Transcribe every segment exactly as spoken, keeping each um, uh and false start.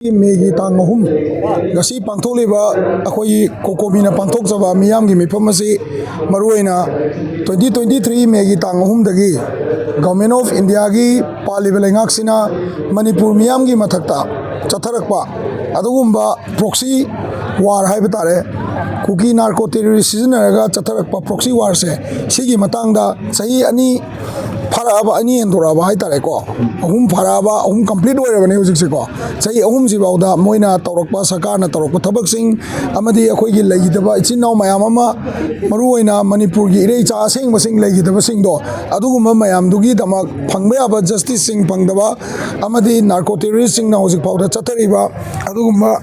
ꯃꯦꯒꯤ ꯇꯥꯡ ꯑꯍꯨꯝ, ꯉꯁꯤ ꯄꯥꯡꯊꯣꯛꯂꯤꯕ ꯑꯩꯈꯣꯏꯒꯤ ꯀꯣꯀꯣꯃꯤꯅ ꯄꯥꯡꯊꯣꯛꯆꯕ ꯃꯤꯌꯥꯝꯒꯤ ꯃꯤꯐꯝ ꯑꯁꯤ ꯃꯔꯨꯑꯣꯏꯅ twenty twenty three ꯃꯦꯒꯤ ꯇꯥꯡ ꯑꯍꯨꯝꯗꯒꯤ Government of Indiaꯒꯤ ꯄꯥꯜꯂꯤꯕ ꯂꯩꯉꯥꯛꯁꯤꯅ ꯃꯅꯤꯄꯨꯔ ꯃꯤꯌꯥꯝꯒꯤ ꯃꯊꯛꯇ ꯆꯠꯊꯔꯛꯄ ꯑꯗꯨꯒꯨꯝꯕ proxy war ꯍꯥꯏꯕ ꯇꯥꯔꯦ, ꯀꯨꯀꯤ narco terrorist ꯁꯤꯖꯤꯟꯅꯔꯒ ꯆꯠꯊꯔꯛꯄ proxy warꯁꯦ, ꯁꯤꯒꯤ ꯃꯇꯥꯡꯗ ꯆꯍꯤ ꯑꯅꯤ ꯐꯥꯔꯛꯑꯕ, ꯑꯅꯤ ꯍꯦꯟꯗꯣꯔꯛꯑꯕ ꯍꯥꯏ ꯇꯥꯔꯦꯀꯣ, ꯑꯍꯨꯝ ꯐꯥꯔꯛꯑꯕ, ꯑꯍꯨꯝ complete ꯑꯣꯏꯔꯕꯅꯤ ꯍꯧꯖꯤꯛꯁꯦꯀꯣ꯫ ꯆꯍꯤ ꯑꯍꯨꯝꯁꯤꯐꯥꯎꯗ ꯃꯣꯏꯅ ꯇꯧꯔꯛꯄ, ꯁꯔꯀꯥꯔꯅ ꯇꯧꯔꯛꯄ ꯊꯕꯛꯁꯤꯡ ꯑꯃꯗꯤ ꯑꯩꯈꯣꯏꯒꯤ ꯂꯩꯈꯤꯗꯕ ꯏꯆꯤꯟ ꯏꯅꯥꯎ ꯃꯌꯥꯝ ꯑꯃ, ꯃꯔꯨꯑꯣꯏꯅ ꯃꯅꯤꯄꯨꯔꯒꯤ ꯏꯔꯩꯆꯥ ꯑꯁꯦꯡꯕꯁꯤꯡ ꯂꯩꯈꯤꯗꯕꯁꯤꯡꯗꯣ, ꯑꯗꯨꯒꯨꯝꯕ ꯃꯌꯥꯝꯗꯨꯒꯤꯗꯃꯛ ꯐꯪꯕ ꯌꯥꯕ justiceꯁꯤꯡ ꯐꯪꯗꯕ ꯑꯃꯗꯤ narco terroristꯁꯤꯡꯅ ꯍꯧꯖꯤꯛ ꯐꯥꯎꯗ ꯆꯠꯊꯔꯤꯕ ꯑꯗꯨꯒꯨꯝꯕ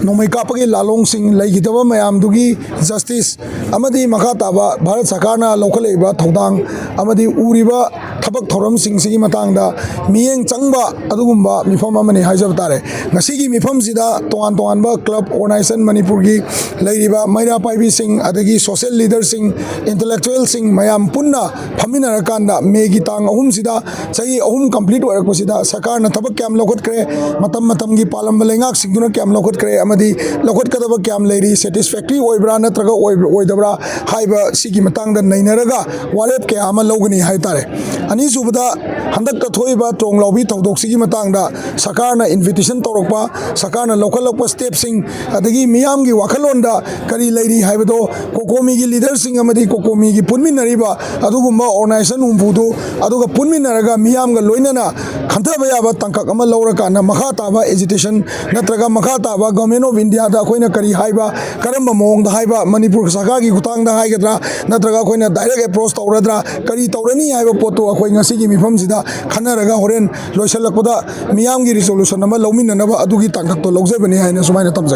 ꯅꯣꯡꯃꯩ ꯀꯥꯞꯄꯒꯤ ꯂꯥꯂꯣꯡꯁꯤꯡ ꯂꯩꯈꯤꯗꯕ ꯃꯌꯥꯝꯗꯨꯒꯤ justice ꯑꯃꯗꯤ ꯃꯈꯥ ꯇꯥꯕ ꯚꯥꯔꯠ ꯁꯔꯀꯥꯔꯅ ꯂꯧꯈꯠꯂꯛꯏꯕ ꯊꯧꯗꯥꯡ ꯑꯃꯗꯤ ꯎꯔꯤꯕ ꯊꯕꯛ ꯊꯧꯔꯝꯁꯤꯡꯁꯤꯒꯤ ꯃꯇꯥꯡꯗ ꯃꯤꯠꯌꯦꯡ ꯆꯪꯕ ꯑꯗꯨꯒꯨꯝꯕ ꯃꯤꯐꯝ ꯑꯃꯅꯤ ꯍꯥꯏꯖꯕ ꯇꯥꯔꯦ꯫ ꯉꯁꯤꯒꯤ ꯃꯤꯐꯝꯁꯤꯗ ꯇꯣꯉꯥꯟ ꯇꯣꯉꯥꯟꯕ club organization, ꯃꯅꯤꯄꯨꯔꯒꯤ ꯂꯩꯔꯤꯕ ꯃꯩꯔꯥ ꯄꯥꯏꯕꯤꯁꯤꯡ, ꯑꯗꯒꯤ social leaderꯁꯤꯡ, intellectualꯁꯤꯡ ꯃꯌꯥꯝ ꯄꯨꯟꯅ ꯐꯝꯃꯤꯟꯅꯔꯀꯥꯟꯗ ꯃꯦꯒꯤ ꯇꯥꯡ ꯑꯍꯨꯝꯁꯤꯗ ꯆꯍꯤ ꯑꯍꯨꯝ complete ꯑꯣꯏꯔꯛꯄꯁꯤꯗ ꯁꯔꯀꯥꯔꯅ ꯊꯕꯛ ꯀꯌꯥꯝ ꯂꯧꯈꯠꯈ꯭ꯔꯦ, ꯃꯇꯝ ꯃꯇꯝꯒꯤ ꯄꯥꯜꯂꯝꯕ ꯂꯩꯉꯥꯛꯁꯤꯡꯗꯨꯅ ꯀꯌꯥꯝ ꯂꯧꯈꯠꯈ꯭ꯔꯦ ꯑꯃꯗꯤ ꯂꯧꯈꯠꯀꯗꯕ ꯀꯌꯥꯝ ꯂꯩꯔꯤ, satisfactory ꯑꯣꯏꯕ꯭ꯔꯥ ꯅꯠꯇ꯭ꯔꯒ ꯑꯣꯏꯕ꯭ꯔꯥ ꯑꯣꯏꯗꯕ꯭ꯔꯥ ꯍꯥꯏꯕ ꯁꯤꯒꯤ ꯃꯇꯥꯡꯗ ꯅꯩꯅꯔꯒ ꯋꯥꯔꯦꯞ ꯀꯌꯥ ꯑꯃ ꯂꯧꯒꯅꯤ ꯍꯥꯏ ꯇꯥꯔꯦ꯫ ꯑꯅꯤꯁꯨꯕꯗ, ꯍꯟꯗꯛꯇ ꯊꯣꯛꯏꯕ ꯇ꯭ꯔꯣꯡ ꯂꯥꯎꯕꯤ ꯊꯧꯗꯣꯛꯁꯤꯒꯤ ꯃꯇꯥꯡꯗ ꯁꯔꯀꯥꯔꯅ invitation ꯇꯧꯔꯛꯄ, ꯁꯔꯀꯥꯔꯅ ꯂꯧꯈꯠꯂꯛꯄ stepꯁꯤꯡ, ꯑꯗꯒꯤ ꯃꯤꯌꯥꯝꯒꯤ ꯋꯥꯈꯜꯂꯣꯟꯗ ꯀꯔꯤ ꯂꯩꯔꯤ ꯍꯥꯏꯕꯗꯣ ꯀꯣꯀꯣꯃꯤꯒꯤ leaderꯁꯤꯡ ꯑꯃꯗꯤ ꯀꯣꯀꯣꯃꯤꯒꯤ ꯄꯨꯟꯃꯤꯟꯅꯔꯤꯕ ꯑꯗꯨꯒꯨꯝꯕ organization ꯍꯨꯝꯐꯨꯗꯨ ꯑꯗꯨꯒ ꯄꯨꯟꯃꯤꯟꯅꯔꯒ ꯃꯤꯌꯥꯝꯒ ꯂꯣꯏꯅꯅ ꯈꯟꯊꯕ ꯌꯥꯕ ꯇꯥꯡꯀꯛ ꯑꯃ ꯂꯧꯔꯀꯥꯟꯗ ꯃꯈꯥ ꯇꯥꯕ agitation ꯅꯠꯇ꯭ꯔꯒ ꯃꯈꯥ ꯇꯥꯕ Government of Indiaꯗ ꯑꯩꯈꯣꯏꯅ ꯀꯔꯤ ꯍꯥꯏꯕ, ꯀꯔꯝꯕ ꯃꯑꯣꯡꯗ ꯍꯥꯏꯕ, ꯃꯅꯤꯄꯨꯔ ꯁꯔꯀꯥꯔꯒꯤ ꯈꯨꯠꯊꯥꯡꯗ ꯍꯥꯏꯒꯗ꯭ꯔꯥ ꯅꯠꯇ꯭ꯔꯒ ꯑꯩꯈꯣꯏꯅ direct approach ꯇꯧꯔꯗ꯭ꯔꯥ, ꯀꯔꯤ ꯇꯧꯔꯅꯤ ꯍꯥꯏꯕ ꯄꯣꯠꯇꯨ ꯑꯩꯈꯣꯏ ꯉꯁꯤꯒꯤ ꯃꯤꯐꯝꯁꯤꯗ ꯈꯟꯅꯔꯒ ꯍꯣꯔꯦꯟ ꯂꯣꯏꯁꯤꯜꯂꯛꯄꯗ ꯃꯤꯌꯥꯝꯒꯤ resolution ꯑꯃ ꯂꯧꯃꯤꯟꯅꯅꯕ ꯑꯗꯨꯒꯤ ꯇꯥꯡꯀꯛꯇꯣ ꯂꯧꯖꯕꯅꯤ ꯍꯥꯏꯅ ꯁꯨꯃꯥꯏꯅ ꯊꯝꯖꯒꯦ꯫